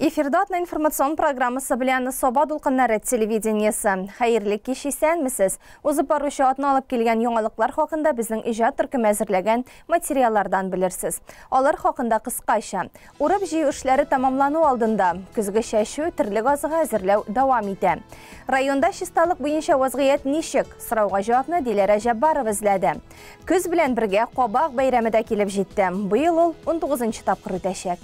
Эфирда атна информацион программасы белән Саба дулкыннары телевидениесе. Хәерле кич, исәнмесез. Узып баручы атна алып килгән яңалыклар хакында безнең иҗат төркеме әзерләгән материаллардан белерсез. Алар хакында кыскача. Урып җыю эшләре тәмамлану алдында. Көзге чәчү, терлек азыгы әзерләү дәвам итә. Районда чисталык буенча вазгыять ничек? Сорауга җавапны Диләрә Җәббарова эзләде. Көз белән бергә Кабак бәйрәме дә килеп җитте. Быел ул 19 тапкыр үтәчәк.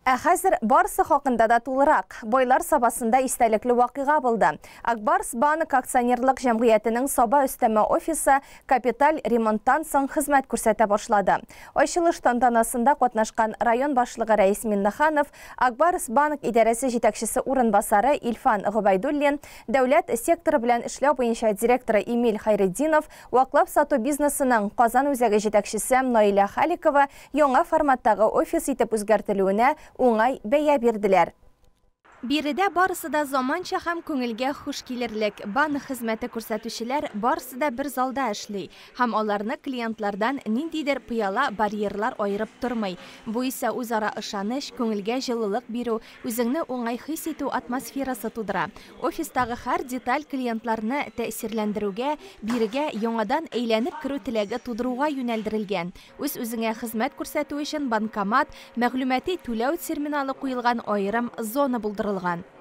Ә хәзер барысы хакында да тулырак. Байлар Сабасында истәлекле вакыйга булды. Акбарс банк акционерлык җәмгыятенең Саба өстәмә офисы капиталь ремонттан соң хезмәт күрсәтә башлады. Ачылыш тантанасында катнашкан район башлыгы Рәис Миннеханов, Акбарс банк идарәсе җитәкчесе урынбасары Илфан Гобайдуллин, дәүләт секторы белән эшләү буенча директоры Эмиль Хайретдинов, ваклап сату бизнесының Казан үзәге җитәкчесе Наилә Халикова яңа форматтагы офис итеп үзгәртелүенә уңай бәя бирделәр. Биредә барысы да заманча һәм күңелгә хуш килерлек. Банк хезмәте күрсәтүчеләр барысы да бер залда эшли һәм аларны клиентлардан ниндидер пыяла барьерлар аерып тормый. Бу исә үзара ышаныч, күңелгә җылылык бирү, үзеңне уңай хис итү атмосферасы тудыра. Офистагы һәр деталь клиентларны тәэсирләндерүгә, бирегә яңадан әйләнеп керү теләге тудыруга юнәлдерелгән. Үз-үзеңә хезмәт күрсәтү өчен банкомат, мәгълүмати түләү терминалы куелган аерым зона булдырылган.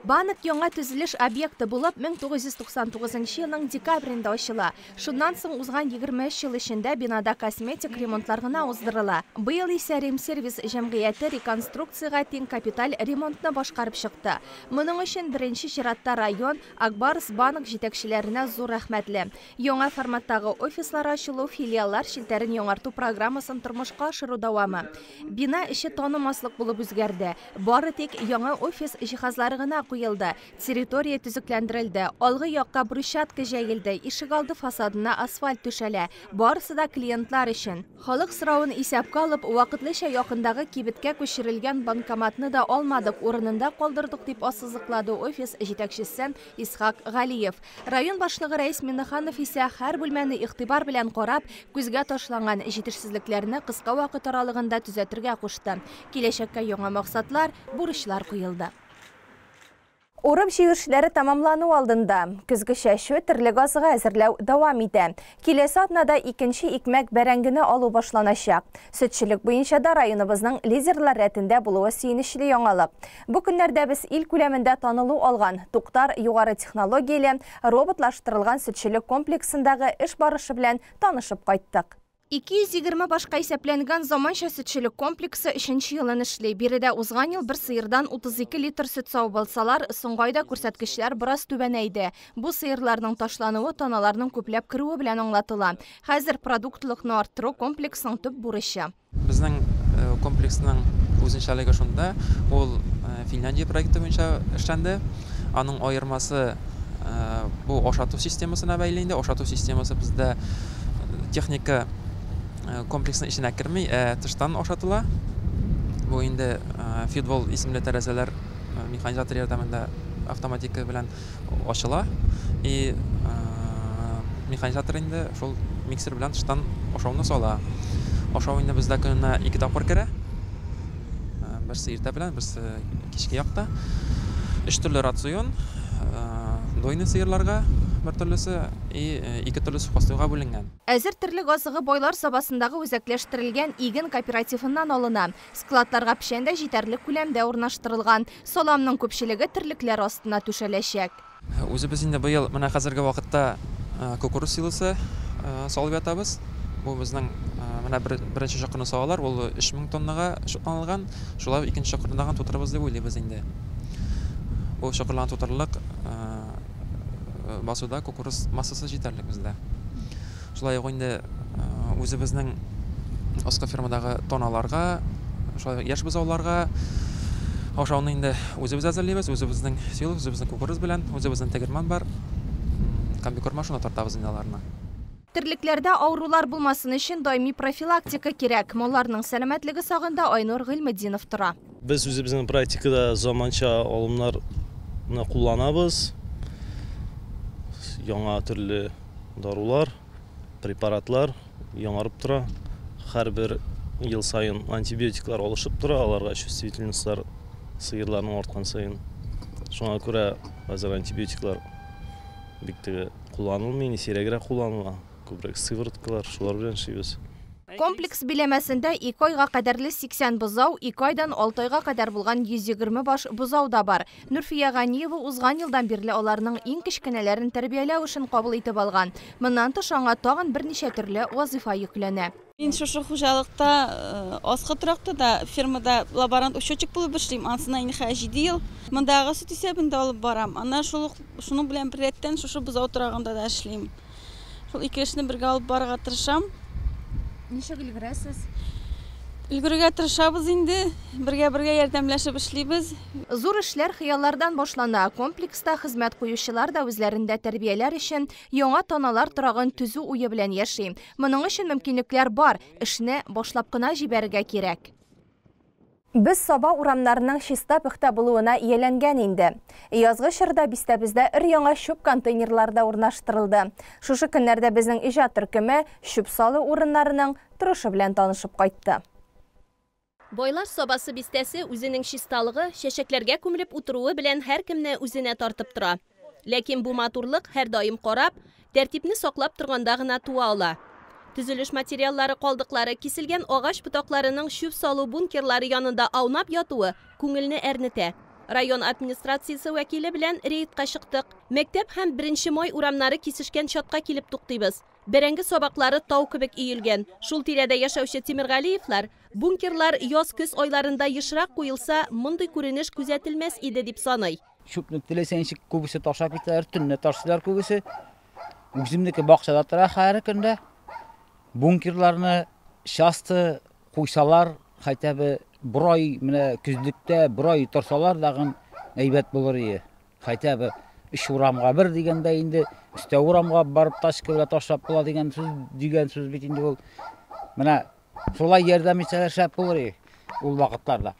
Банк яңа төзелеш объекты булып 1999 елның декабрендә ачыла. Шуннан соң узган 23 ел эчендә бинада косметик ремонтлар гына уздырыла. Быел исә Ремсервис җәмгыяте реконструкциягә тиң капиталь ремонтны башкарып чыкты. Моның өчен беренче чиратта район Акбарс банк җитәкчеләренә зур рәхмәтле. Яңа форматтагы офислар ачылу, филиаллар челтәрен яңарту программасын тормышка ашыру дәвамы. Бина эче танымаслык булып үзгәрде. Бары тик яңа офис җиһазлары гына куелды. Территория төзекләндерелде. Алгы якка брусчатка җәелде. Ишегалды фасадына асфальт түшәлә. Барысы да клиентлар өчен. Халык соравын исәпкә алып, вакытлыча якындагы кибеткә күчерелгән банкоматны да алмадык, урынында калдырдык, дип ассызыклады офис җитәкчесе Исхак Галиев. Район башлыгы Рәис Миннеханов исә һәр бүлмәне игътибар белән карап, күзгә ташланган җитешсезлекләрне кыска вакыт аралыгында төзәтергә кушты. Киләчәккә яңа максатлар, бурычлар куелды. Урып җыю эшләре тәмамлану алдында. Көзге чәчү, терлек азыгы әзерләү дәвам итә. Киләсе атнада икенче икмәк бәрәңгене алу башланачак. Сөтчелек буенча да районыбызның лидерлар рәтендә булуы сөенечле яңалык. Бу көннәрдә без ил күләмендә танылу алган Туктар югары технологияле роботлаштырылган сөтчелек комплексындагы эш барышы белән танышып кайттык. 220 башка исәпләнгән заманча сөтчелек комплексы өченче елын эшли. Биредә узган ел бер сыердан 32 литр сөт савып алсалар, соңгы айда күрсәткечләр бераз түбәнәйде. Бу сыерларның ташлануы таналарның күпләп керүе белән аңлатыла. Хәзер продуктлыкны арттыру комплексның төп бурычы. Безнең комплексның үзенчәлеге шунда, ул Финляндия проекты буенча эшләнде. Аның аермасы бу ашату системасына бәйле инде. Ашату системасы бездә техника комплексның эченә керми, ә тыштан ашатыла. Бу инде фидвол исемле тәрәзәләр механизатор ярдәмендә автоматика белән ачыла. И механизатор инде шул миксер белән тыштан ашауны сала. Ашау инде бездә көненә 2 тапкыр керә. Берсе иртә белән, берсе кичке якта. 3 төрле рацион, дойный сыерларга бер төрлесе и 2 төрле сухостойга бүленгән. Әзер терлек азыгы Байлар Сабасындагы үзәкләштерелгән иген кооперативыннан алына. Складларга печән дә җитәрлек күләмдә урнаштырылган. Саламның күпчелеге терлекләр астына түшәләчәк. Үзебез инде быел менә хәзерге вакытта кукуруз силосы салып ятабыз. Бу безнең менә беренче чокырны салалар, ул 3000 тоннага шутланылган. Шулай икенче чокырны тутырабыз дип уйлыйбыз инде. Бу чокырларны тутырырлык басуда кукуруз массасы җитәрлек бездә. Шулай ук инде үзебезнең аскы фермадагы таналарга, шулай ук яшь бозауларга ашауны инде үзебез әзерлибез, үзебезнең силос, үзебезнең кукуруз белән, үзебезнең тегермән бар. Комбикорма шуны тартабыз инде аларны. Терлекләрдә авырулар булмасын өчен даими профилактика кирәк. Малларның сәламәтлеге сагында Айнур Гыйльметдинов тора. Без үзебезнең практикада заманча алымнарны кулланабыз. Яңа төрле дарулар, препаратлар. яңарып тора. Һәрбер ел саен антибиотиклар алышып тора, аларга чувствительностьлар сыерларның арткан саен. Шуңа күрә хәзер антибиотиклар бик теге кулланылмый, сирәгрәк кулланыла. Күбрәк сывороткалар, шулар белән эшлибез. Комплекс биләмәсендә 2 айга кадәрле 80 бозау, 2 айдан 6 айга кадәр булган 120 баш бозау да бар. Нурфия Ганиева узган елдан бирле аларның иң кечкенәләрен тәрбияләү эшен кабул итеп алган. Моннан тыш аңа тагын берничә төрле вазифа йөкләнә. Мин шушы хуҗалыкта, аскы торакта да, фермада лаборант учетчик булып эшлим. Ансына инде хәзер 7 ел. Мондагы сөт исәбен дә алып барам. Аннан шул шуның белән беррәттән шушы бозау торагында да эшлим. Шул ике эшне бергә алып барырга тырышам. Ничек өлгерәсез? Өлгерергә тырышабыз инде, бергә-бергә ярдәмләшеп эшлибез. Зур эшләр хыяллардан башлана. Комплекста хезмәт куючылар да үзләрендә тәрбияләр өчен яңа таналар торагын төзү уе белән яши. Моның өчен мөмкинлекләр бар, эшне башлап кына җибәрергә кирәк. Без Саба урамнарының чиста пөхтә булуына ияләнгән инде. Язгы чорда бистәбездә өр-яңа чүп контейнерлары да урнаштырылды. Шушы көннәрдә безнең иҗат төркеме чүп салу урыннарының торышы белән танышып кайтты. Байлар Сабасы бистәсе үзенең чисталыгы, чәчәкләргә күмелеп утыруы белән һәркемне үзенә тартып тора. Ләкин бу матурлык һәрдаим карап, тәртипне саклап торганда гына туа ала. Төзелеш материаллары калдыклары, киселгән агач ботакларының чүп салу бункерлары янында аунап ятуы күңелне әрнетә. Район администрациясе вәкиле белән рейдка чыктык. Мәктәп һәм 1 май урамнары кисешкән чатка килеп туктыйбыз. Бәрәңге сабаклары тау кебек өелгән. Шул тирәдә яшәүче Тимергалиевлар бункерлар яз-көз айларында ешрак куелса, мондый күренеш күзәтелмәс иде дип саный. Чүпне теләсә ничек күбесе ташлап китәләр, төнлә ташлыйлар күбесе. Үземнеке бакчада тора һәр көндә. Бункерларны часто куйсалар, хотя бы бер ай, менә көзлектә бер ай торсалар дагын әйбәт булыр иде. Хотя бы өч урамга бер дигәндә инде өстә урамга барып тачка белән ташлап була дигән сүз бит инде ул. Менә шулай ярдәм итсәләр шәп булыр иде ул вакытларда.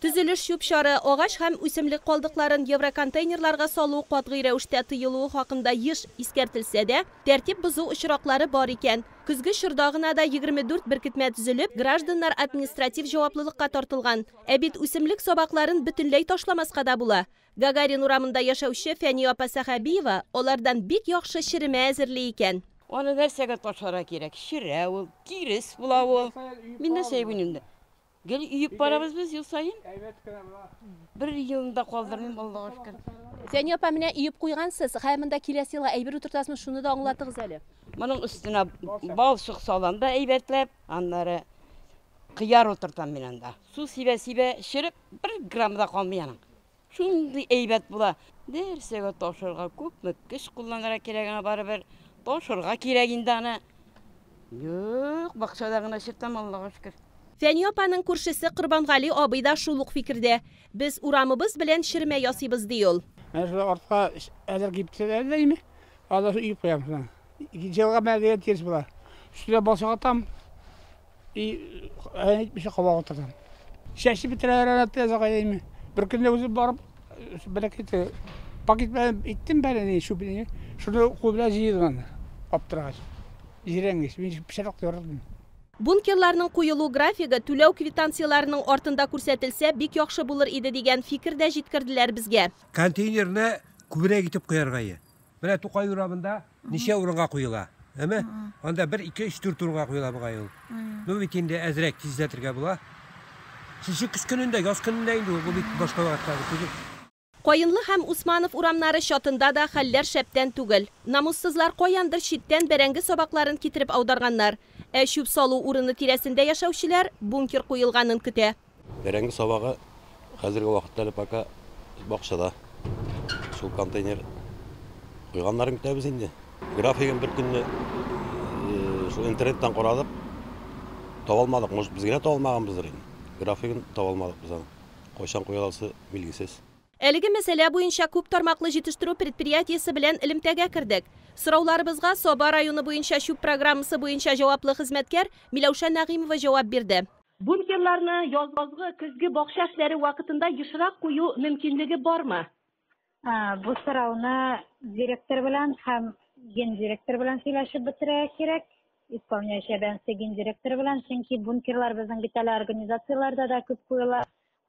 Төзелеш чүп-чары, агач һәм үсемлек калдыкларын евроконтейнерларга салу катгый рәвештә тыелуы хакында еш искәртелсә дә, тәртип бозу очраклары бар икән. Көзге чорда гына да 24 беркетмә төзелеп, гражданнар административ җаваплылыкка тартылган. Ә бит үсемлек сабакларын бөтенләй ташламаска да була. Гагарин урамында яшәүче Фәния апа Сәхәбиева алардан бик яхшы черемә әзерли икән. Аны нәрсәгә ташларга кирәк? Ширә ул, тирес була ул. Мин нәрсә уйлыйм инде? Гел өеп барабыз без ел саен. Бер елында калдырмыйм, Аллага шөкер. Фәния апа, менә өеп куйгансыз, һәм монда киләсе елга әйбер утыртасызмы, шуны да аңлатыгыз әле. Моның өстенә балчык салам да әйбәтләп, аннары кыяр утыртам мин анда. Су сибә-сибә череп, бер грамм да калмый аның. Шундый әйбәт була. Нәрсәгә ташырга күпме көч кулланырга кирәк аңа, барыбер ташырга кирәк инде аны. Юк, бакчада гына чертәм, Аллага шөкер. Фәния апаның күршесе Корбангали абый да шул ук фикердә. Без урамыбыз белән чермә ясыйбыз, ди ул. Менә шул артка әзер кипсәләр дә име? Алар өеп куям шуннан. Икенче елга менә дигән тирес була. Өстенә балчык атам, и әйтмичә кабак утыртам. Чәчеп бетерәләр аны тез агай име. Бер көндә үзе барып, бәләкәй пакет белән иттем бәләне, чүпне. Шуны кул белән җыйдым аны, аптырагач. Җирәнгеч, мин пычрак яратмыйм. Бункерларның куелу графигы түләү квитанцияләренең артында күрсәтелсә, бик яхшы булыр иде дигән фикер дә җиткерделәр безгә. Контейнерны күбрәк итеп куярга иде. Менә Тукай урамында ничә урынга куела? Әме? Анда 1, 2, 3, 4 урынга куела бугай ул. Ну бит инде әзрәк тизләтергә була. Чөнки көз көнендә, яз көнендә инде ул, бу бит башка вакытта түгел. Каенлы һәм Усманов урамнары чатында да хәлләр шәптән түгел. Намуссызлар каяндыр читтән бәрәңге сабакларын китереп аударганнар. Ә чүп салу урыны тирәсендә яшәүчеләр бункер куелганын көтә. Бәрәңге сабагы хәзерге вакытта әле пока бакчада. Шул контейнер куйганнарын көтәбез инде. Графигын бер көнне шул интернеттан карадык, таба алмадык. Может, без генә таба алмаганбыздыр инде. Графигын таба алмадык без аны. Кайчан куеласы билгесез. Әлеге мәсьәлә буенча күп тармаклы җитештерү предприятиесе белән элемтәгә кердек. Сорауларыбызга Саба районы буенча чүп программасы буенча җаваплы хезмәткәр Миләүшә Нәгыймова җавап бирде. Бункерларны язгы, көзге бакча эшләре вакытында ешрак кую мөмкинлеге бармы? Бу сорауны директор белән һәм гендиректор белән сөйләшеп бетерергә кирәк. Исполняющий обязанности гендиректоры белән, чөнки бункерлар безнең бит әле организацияләрдә дә күп куела,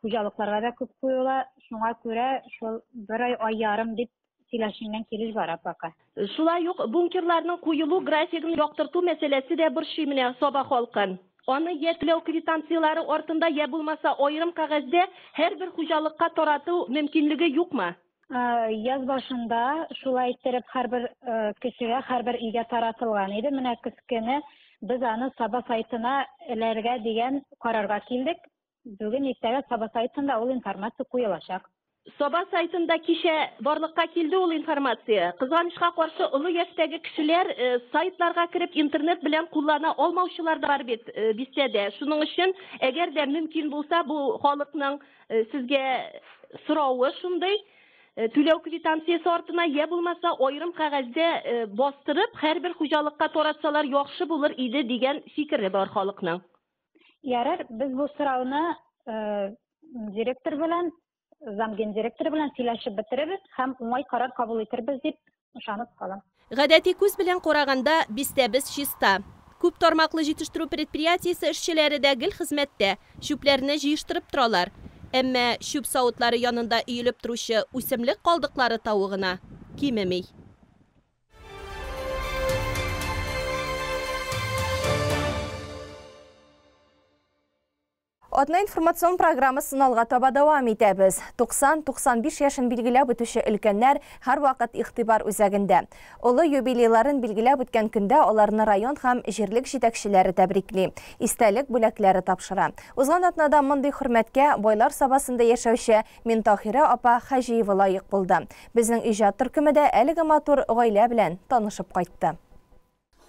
хуҗалыкларга да күп куела. Шуңа күрә шул бер ай, ай ярым дип сөйләшенгән килеш бара пока. Шулай ук бункерларның куелу графигын яктырту мәсьәләсе дә борчый менә Саба халкын. Аны йә түләү квитанцияләре артында, йә булмаса аерым кәгазьдә һәрбер хуҗалыкка тарату мөмкинлеге юкмы? Яз башында шулай иттереп һәрбер кешегә, һәрбер өйгә таратылган иде. Менә көз көне без аны Саба сайтына эләргә дигән карарга килдек. Бүген иртәгә Саба сайтында ул информация куелачак. Саба сайтында кичә барлыкка килде ул информация. Кызганычка каршы, олы яшьтәге кешеләр сайтларга кереп интернет белән куллана алмаучылар да бар бит бистәдә. Шуның өчен, әгәр дә мөмкин булса, бу халыкның сезгә соравы шундый, түләү квитанциясе артына йә булмаса аерым кәгазьдә бастырып, һәрбер хуҗалыкка таратсалар яхшы булыр иде дигән фикере бар халыкның. Ярар, без бу сорауны директор белән, замгендиректор белән сөйләшеп бетерербез һәм уңай карар кабул итербез дип ышанып калам. Гадәти күз белән караганда бистәбез чиста. Күп тармаклы җитештерү предприятиесе эшчеләре дә гел хезмәттә, чүпләрне җыештырып торалар. Әмма чүп савытлары янында өелеп торучы үсемлек калдыклары тавы гына кимеми. Атна информацион программасын алга таба дәвам итәбез. 90-95 яшен билгеләп үтүче өлкәннәр һәрвакыт игътибар үзәгендә. Олы юбилейларын билгеләп үткән көндә аларны район һәм җирлек җитәкчеләре тәбрикли, истәлек бүләкләре тапшыра. Узган атнада мондый хөрмәткә Байлар Сабасында яшәүче Минтахира апа Хаҗиева лаек булды. Безнең иҗат төркеме дә әлеге матур гаилә белән танышып кайтты.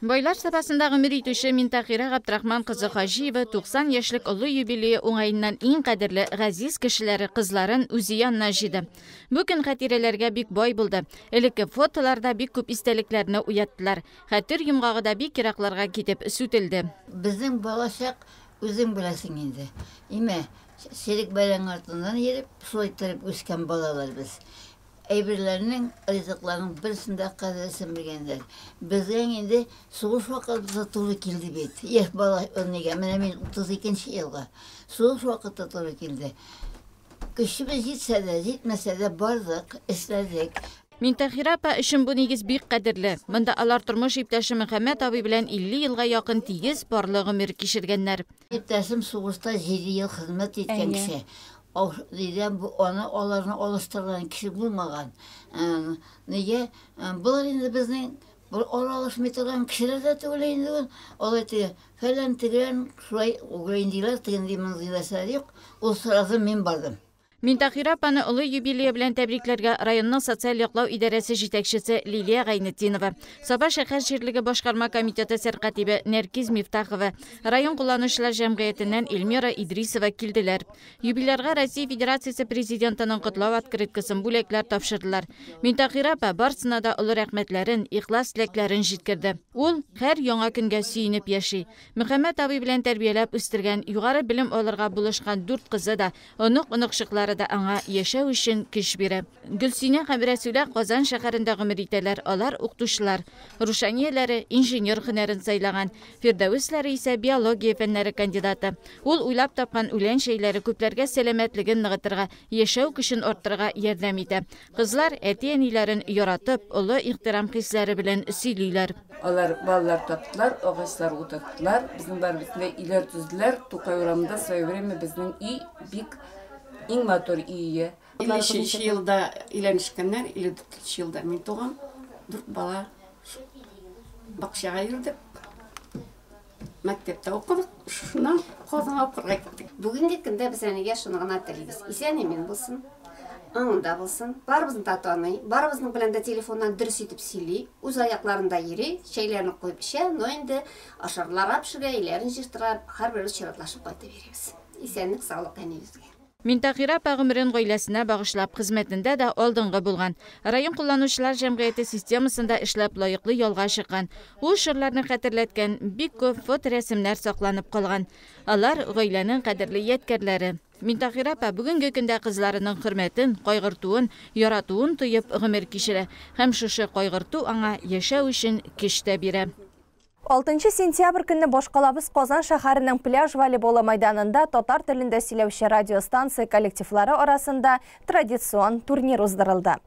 Байлар Сабасында гомер итүче Минтахира Габдрахман кызы Хаҗиева 90 яшьлек олы юбилее уңаеннан иң кадерле газиз кешеләре кызларын үзе янына җыйды. Бу көн хатирәләргә бик бай булды. Элекке фотоларда бик күп истәлекләрне уяттылар. Хәтер йомгагы да бик еракларга китеп сүтелде. Безнең балачак үзең беләсең инде. Имә, чирек бәрәң артыннан йөреп, шулай иттереп үскән балалар без. Әйберләрнең, ризыкларның берсен дә кадересен белгәннәр. Безгә инде сугыш вакыты туры килде бит. Яшь бала нигә, менә мин 32 елга. Сугыш вакыты туры килде. Көчебез җитсә дә, җитмәсә дә бардык, эшләдек. Минтахира апа өчен бу нигез бик кадерле. Монда алар тормыш иптәше Мөхәммәт абый белән 50 елга якын тигез парлы гомер кичергәннәр. Иптәшем сугышта 7 ел хезмәт иткән кеше. Дидәм, бу аны аларны алыштырган кеше булмаган. Нигә? Булар инде безнең бер аралашмый торган кешеләр дә түгел инде ул. Алай теге фәлән тегән шулай угрындилар, тегенди мондый нәрсәләр юк. Ул сразу мин бардым. Минтахира апаны олы юбилее белән тәбрикләргә районның социаль яклау идарәсе җитәкчесе Лилия Гайнетдинова, Саба шәһәр җирлеге башкарма комитеты сәркатибе Нәркиз Мифтахова, район кулланучылар җәмгыятеннән Эльмира Идрисова килделәр. Юбилярга Россия Федерациясе президентының котлау открыткасын бүләкләр тапшырдылар. Минтахира апа барсына да олы рәхмәтләрен, ихлас теләкләрен җиткерде. Ул һәр яңа көнгә сөенеп яши. Мөхәммәт абый белән тәрбияләп үстергән, югары белем алырга булышкан 4 кызы да, онык-оныкчыклары да аңа яшәү өчен көч бирә. Гөлсинә һәм Рәсүлә Казан шәһәрендә гомер итәләр. Алар укытучылар. Рушанияләре инженер һөнәрен сайлаган. Фирдәүсләре исә биология фәннәре кандидаты. Ул уйлап тапкан үлән чәйләре күпләргә сәламәтлеген ныгытырга, яшәү көчен арттырырга ярдәм итә. Кызлар әти-әниләрен яратып, олы ихтирам хисләре белән сөйлиләр. Алар балалар таптылар, агачлар утырттылар, безнең барыбызны да өйләр төзделәр. Тукай урамында в свое время безнең өй бик иң матур өй. 53 елда өйләнешкәннәр, 54 елда мин туган, 4 бала бакчага йөрдек, мәктәптә укыдык, шуннан Казанга укырга киттек. Бүгенге көндә без әнигә шуны гына телибез. Исән-имин булсын, аңында булсын, барыбызны да таный, барыбызның белән дә телефоннан дөрес итеп сөйли, үз аякларында йөри, чәйләрен куеп эчә, но инде ашарларга пешерә, өйләрен җыештыра, һәрберебез чиратлашып кайтып йөрибез. Исәнлек, саулык әниебезгә. Минтахира апа гомерен гаиләсенә багышлап, хезмәтендә дә алдынгы булган. Район кулланучылар җәмгыяте системасында эшләп лаеклы ялга чыккан. Ул чорларны хәтерләткән бик күп фоторәсемнәр сакланып калган. Алар гаиләнең кадерле ядкәрләре. Минтахира апа бүгенге көндә кызларының хөрмәтен, кайгыртуын, яратуын тоеп гомер кичерә. Һәм шушы кайгырту аңа яшәү өчен көч тә бирә. 6 сентябрь көнне башкалабыз Казан шәһәренең пляж волейболы майданында татар телендә сөйләүче радиостанция коллективлары арасында традицион турнир уздырылды.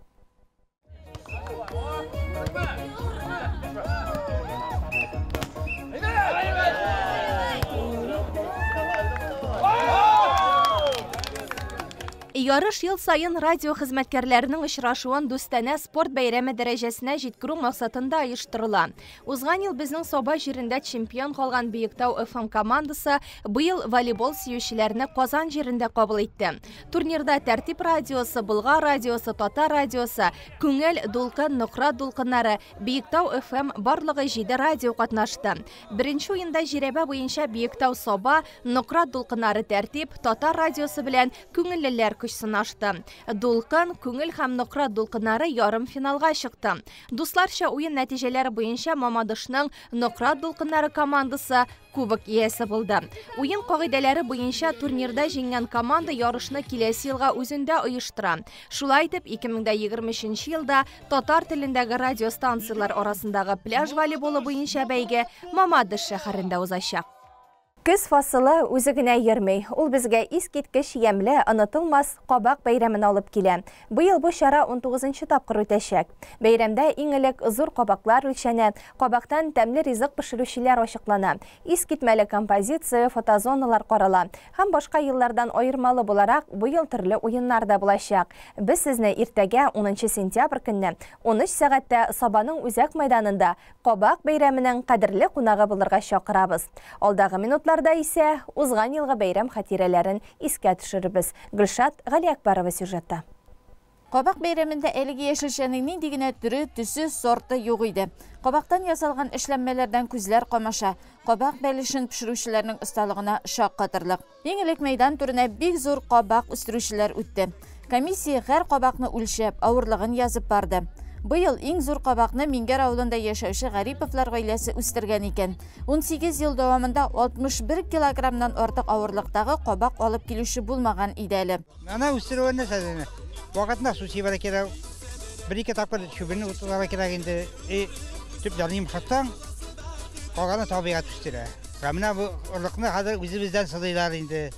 Ярыш ел саен радио хезмәткәрләренең очрашуын дустанә спорт бәйрәме дәрәҗәсенә җиткерү максатында оештырыла. Узган ел безнең Саба җирендә чемпион калган Биектау FM командасы быел волейбол сөючеләрне Казан җирендә кабул итте. Турнирда Тәртип радиосы, Болгар радиосы, Татар радиосы, Күңел, Дулкын, Нократ дулкыннары, Биектау FM барлыгы 7 радио катнашты. Беренче уенда жирәбә буенча Биектау Саба, Нократ дулкыннары Тәртип, Татар радиосы белән күңеллеләр көч сынашты. Дулкын, Күңел һәм Нократ дулкыннары ярым финалга чыкты. Дусларча уен нәтиҗәләре буенча Мамадышның Нократ дулкыннары командасы кубок иясе булды. Уен кагыйдәләре буенча турнирда җиңгән команда ярышны киләсе елга үзендә оештыра. Шулай итеп, 2023 елда татар телендәге радиостанцияләр арасындагы пляж волейболы буенча бәйге Мамадыш шәһәрендә узачак. Көз фасылы үзе генә йөрми. Ул безгә искиткеч ямьле, онытылмас кабак бәйрәмен алып килә. Быел бу чара 19нчы тапкыр үтәчәк. Бәйрәмдә иң элек зур кабаклар үлчәнә, кабактан тәмле ризык пешерүчеләр ачыклана. Искитмәле композиция, фотозоналар карала. Һәм башка еллардан аермалы буларак, быел төрле уеннар да булачак. Без сезне иртәгә 10 сентябрь көнне 13 сәгатьтә Сабаның үзәк мәйданында кабак бәйрәменең кадерле кунагы булырга чакырабыз. Алдагы минутлар исә узган елгы бәйрәм хатирәләрен искә төшерербез. Гөлшат Галиәкбарова сюжеты. Кабак бәйрәмендә әлеге яшелчәнең нинди генә төре, төсе, сорты юк иде. Кабактан ясалган эшләнмәләрдән күзләр камаша. Кабак бәлешен пешерүчеләрнең осталыгына шаккатырлык. Иң элек мәйдан түренә бик зур кабак үстерүчеләр үтте. Комиссия һәр кабакны үлчәп, авырлыгын язып барды. Быел иң зур кабакны Мингәр авылында яшәүче Гариповлар гаиләсе үстергән икән. 18 ел дәвамында 61 килограммнан артык авырлыктагы кабак алып килүче булмаган иде әле. Ана үстерүе нәрсә? Вакытында су сибәргә кирәк. Бер-ике тапкыр чүбен утыртырга кирәк инде. Төпләрне йомшатсаң, калганы табигать үстерә. Ә менә бу орлыкны хәзер үзебездән сылыйлар инде.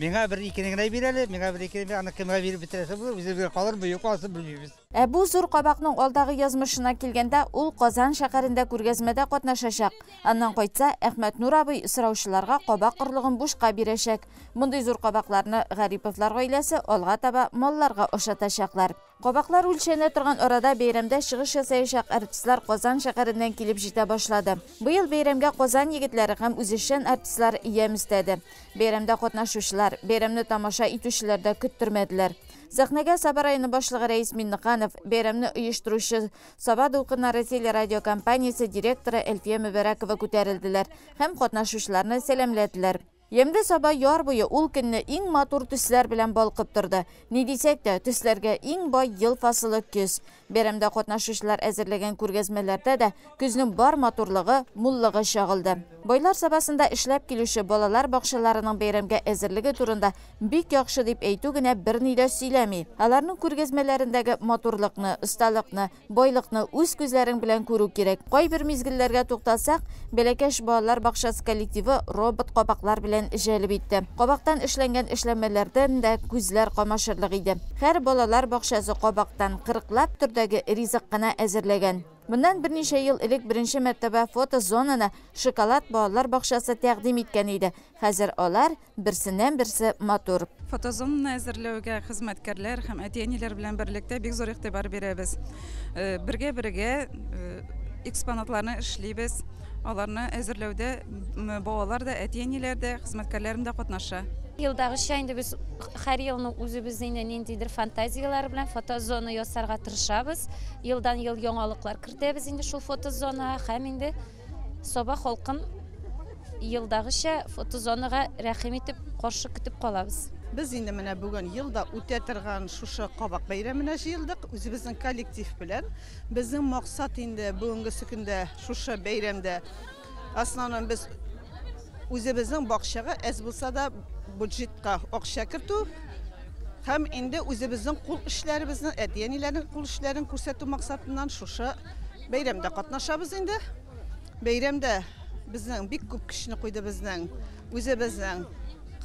Миңа бер икене генә бир әле, миңа бер икене бир, аны кемгә биреп бетерәсе булыр, үзебезгә калырмы, юкмы, анысын белмибез. Ә бу зур кабакның алдагы язмышына килгәндә, ул Казан шәһәрендә күргәзмәдә катнашачак. Аннан кайтса, Әхмәтнур абый сораучыларга кабак орлыгын бушка бирәчәк. Мондый зур кабакларны Гариповлар гаиләсе алга таба малларга ашатачаклар. Кабаклар үлчәнә торган арада бәйрәмдә чыгыш ясаячак артистлар Казан шәһәреннән килеп җитә башлады. Быел бәйрәмгә Казан егетләре һәм үзешчән артистлар ямь өстәде. Бәйрәмдә катнашучылар, бәйрәмне тамаша итүчеләр дә көттермәделәр. Сәхнәгә Саба районы башлыгы Рәис Миннеханов, бәйрәмне оештыручы Саба дулкыннары телерадиокомпаниясе директоры Әлфия Мөбәрәкова күтәрелделәр һәм катнашучыларны сәламләделәр. Ямьле Саба яр буе ул көнне иң матур төсләр белән балкып торды. Ни дисәк тә, төсләргә иң бай ел фасылы көз. Бәйрәмдә катнашучылар әзерләгән күргәзмәләрдә дә көзнең бар матурлыгы, муллыгы чагылды. Байлар Сабасында эшләп килүче балалар бакчаларының бәйрәмгә әзерлеге турында бик яхшы дип әйтү генә берни дә сөйләми. Аларның күргәзмәләрендәге матурлыкны, осталыкны, байлыкны үз күзләрең белән күрү кирәк. Кайбер мизгелләргә тукталсак, Бәләкәч балалар бакчасы коллективы робот кабаклар белән җәлеп итте. Кабактан эшләнгән эшләнмәләрдән дә күзләр камашырлык иде. Һәр балалар бакчасы кабактан 40лап төрдәге ризык кына әзерләгән. Моннан берничә ел элек беренче мәртәбә фотозонаны шоколад балалар бакчасы тәкъдим иткән иде. Хәзер алар берсеннән берсе матур. Фотозонаны әзерләүгә хезмәткәрләр һәм әти-әниләр белән берлектә бик зур игътибар бирәбез. Бергә-бергә экспонатларны эшлибез. Аларны әзерләүдә балалар да, әти-әниләр дә, хезмәткәрләрем дә катнаша. Елдагыча инде без һәр елны үзебезнең инде ниндидер фантазияләр белән фотозона ясарга тырышабыз. Елдан ел яңалыклар кертәбез инде шул фотозонага һәм инде Саба халкын елдагыча фотозонага рәхим итеп каршы көтеп калабыз. Без инде менә бүген елда үтә торган шушы кабак бәйрәменә җыелдык үзебезнең коллектив белән. Безнең максат инде бүгенге көндә шушы бәйрәмдә основном без үзебезнең бакчага әз булса да бюджетка акча кертү һәм инде үзебезнең кул эшләребезне, әти-әниләрнең кул эшләрен күрсәтү максатыннан шушы бәйрәмдә катнашабыз инде. Бәйрәмдә безнең бик күп көчне куйды безнең үзебезнең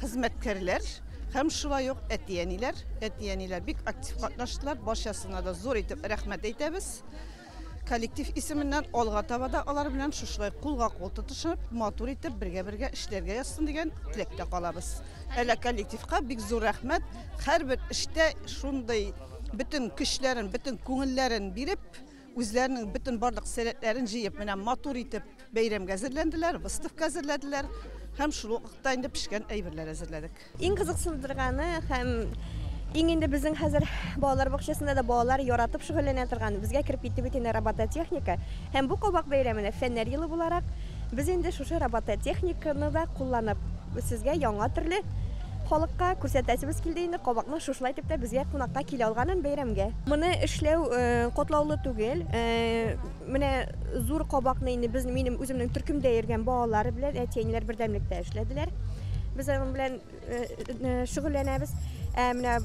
хезмәткәрләр һәм шулай ук әти-әниләр. Әти-әниләр бик актив катнаштылар. Барчасына да зур итеп рәхмәт әйтәбез. Коллектив исеменнән алга таба да алар белән шушылай кулга-кул тотышып, матур итеп бергә-бергә эшләргә язсын дигән теләктә калабыз. Әле коллективка бик зур рәхмәт. Һәрбер эштә шундый бөтен көчләрен, бөтен күңелләрен биреп, үзләренең бөтен барлык сәләтләрен җыеп, менә матур итеп бәйрәмгә әзерләнделәр, выставка әзерләделәр һәм шул ук вакытта инде пешкән әйберләр әзерләдек. Иң кызыксындырганы һәм иң инде безнең хәзер балалар бакчасында да балалар яратып шөгыльләнә торган, безгә кереп китте бит инде робототехника. Һәм бу кабак бәйрәменә фәннәр елы буларак, без инде шушы робототехниканы да кулланып, сезгә яңа төрле халыкка күрсәтәсебез килде инде кабакның шушылай итеп тә безгә кунакка килә алганын бәйрәмгә. Моны эшләү катлаулы түгел. Менә зур кабакны инде без минем үземнең төркемдә йөргән балалар белән әти-әниләр бердәмлектә эшләделәр. Без аның белән шөгыльләнәбез. Ә менә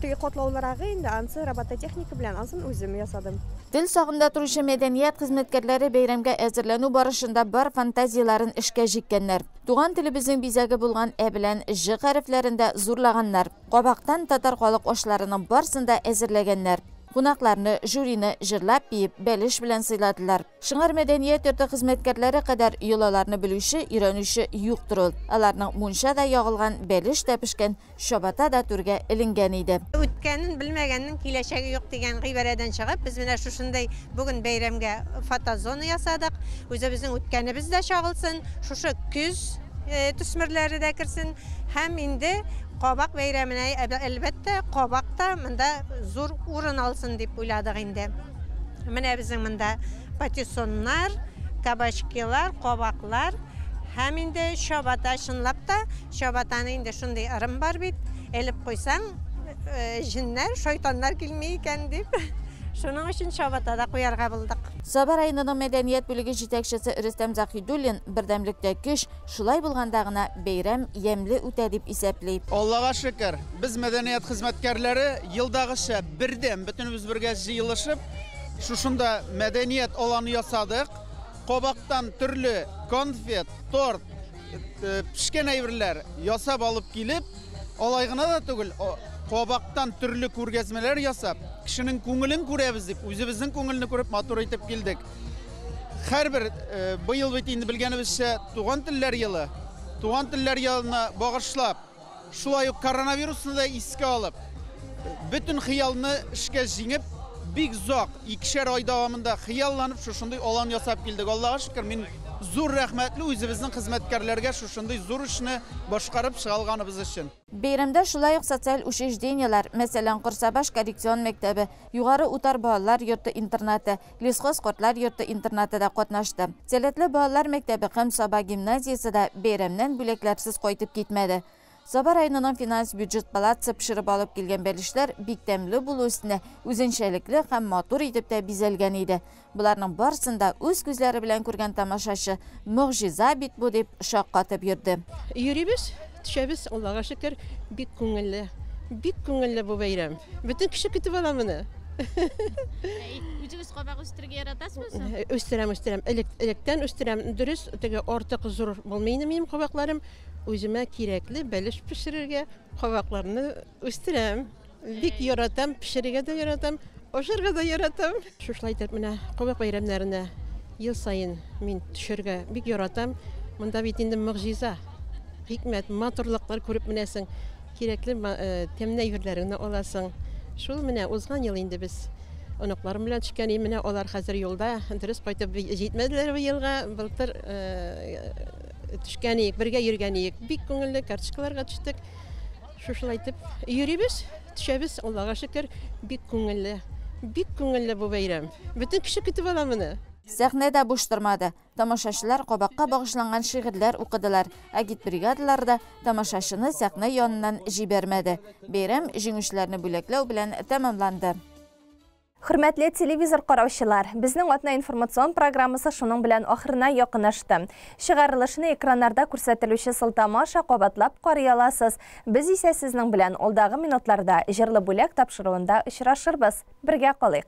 теге катлаулырагы инде ансы робототехника белән ансын үзем ясадым. Тел сагында торучы мәдәният хезмәткәрләре бәйрәмгә әзерләнү барышында бар фантазияләрен эшкә җиккәннәр. Туган телебезнең бизәге булган ә белән ж хәрефләрен дә зурлаганнар. Кабактан татар халык ашларының барсын да әзерләгәннәр. Кунакларны, жюрины җырлап биеп, бәлеш белән сыйладылар. Шыңар мәдәният йорты хезмәткәрләре кадәр йолаларны белүче, өйрәнүче юктыр ул. Аларның мунча да ягылган, бәлеш тә пешкән, чабата да түргә эленгән иде. Үткәнен белмәгәннең киләчәге юк дигән гыйбарәдән чыгып, без менә шушындай бүген бәйрәмгә фотозона ясадык. Үзебезнең үткәнебез дә чагылсын, шушы көз төсмерләре дә керсен һәм инде кабак бәйрәменә әлбәттә кабак та монда зур урын алсын дип уйладык инде. Менә безнең монда патиссоннар, кабачкилар, кабаклар һәм инде чабата. Чынлап та чабатаны инде шундый ырым бар бит, элеп куйсаң, җеннәр, шайтаннар килми икән дип. Шуның өчен чабата да куярга булдык. Саба районының мәдәният бүлеге җитәкчесе Рөстәм Заһидуллин бердәмлектә көч, шулай булганда гына бәйрәм ямьле үтә дип исәпли. Аллага шөкер, без мәдәният хезмәткәрләре елдагыча бердәм, бөтенебез бергә җыелышып, шушында мәдәният аланы ясадык. Кабактан төрле конфет, торт, пешкән әйберләр ясап алып килеп, алай гына да түгел, кабактан төрле күргәзмәләр ясап, кешенең күңелен күрәбез дип, үзебезнең күңелне күреп матур итеп килдек. Һәрбер быел бит инде белгәнебезчә туган телләр елы, туган телләр елына багышлап, шулай ук коронавирусны да искә алып, бөтен хыялны эшкә җиңеп, бик озак, 2 ай дәвамында хыялланып шушындый алан ясап килдек. Аллага шөкер, мин зур рәхмәтле үзебезнең хезмәткәрләргә шушындый зур эшне башкарып чыга алганыбыз өчен. Бәйрәмдә шулай ук социаль учреждениеләр, мәсәлән, Корсабаш коррекцион мәктәбе, Югары Утар балалар йорты интернаты, Лесхоз картлар йорты интернаты да катнашты. Сәләтле балалар мәктәбе һәм Саба гимназиясе дә бәйрәмнән бүләкләрсез кайтып китмәде. Саба районының финанс бюджет палатасы пешереп алып килгән бәлешләр бик тәмле булу өстенә үзенчәлекле һәм матур итеп тә бизәлгән иде. Буларның барысын да үз күзләре белән күргән тамашачы могҗиза бит бу дип шаккатып йөрде. Йөрибез, төшәбез, Аллага шөкер, бик күңелле. Бик күңелле бу бәйрәм. Бөтен кеше көтеп ала моны. Үзегез кабак үстерергә яратасызмы соң? Үстерәм, үстерәм. Электән үстерәм. Дөрес, теге артык зур булмый инде минем кабакларым. Үземә кирәкле бәлеш пешерергә кабакларны үстерәм. Бик яратам, пешерергә дә яратам, ашарга да яратам. Шушылай итеп менә кабак бәйрәмнәренә ел саен мин төшергә бик яратам. Монда бит инде могҗиза, хикмәт, матурлыклар күреп менәсең, кирәкле тәмле әйберләреңне аласың. Шул менә узган ел инде без оныкларым белән төшкән, менә алар хәзер юлда, дөрес кайтып җитмәделәр бу елга. Былтыр төшкән идек, бергә йөргән идек. Бик күңелле карточкаларга төштек. Шушылай итеп йөрибез, төшәбез, Аллага шөкер, бик күңелле. Бик күңелле бу бәйрәм. Бөтен кеше көтеп ала моны. Сәхнә дә буш тормады. Тамашачылар кабакка багышланган шигырьләр укыдылар. Агитбригадалар да тамашачыны сәхнә яныннан җибәрмәде. Бәйрәм җиңүчеләрне бүләкләү белән тәмамланды. Хөрмәтле телевизор караучылар, безнең атна информацион программасы шуның белән ахырына якынлашты. Чыгарылышны экраннарда күрсәтелүче сылтама аша кабатлап карый аласыз. Без исә сезнең белән алдагы минутларда җырлы бүләк тапшыруында очрашырбыз. Бергә калыйк.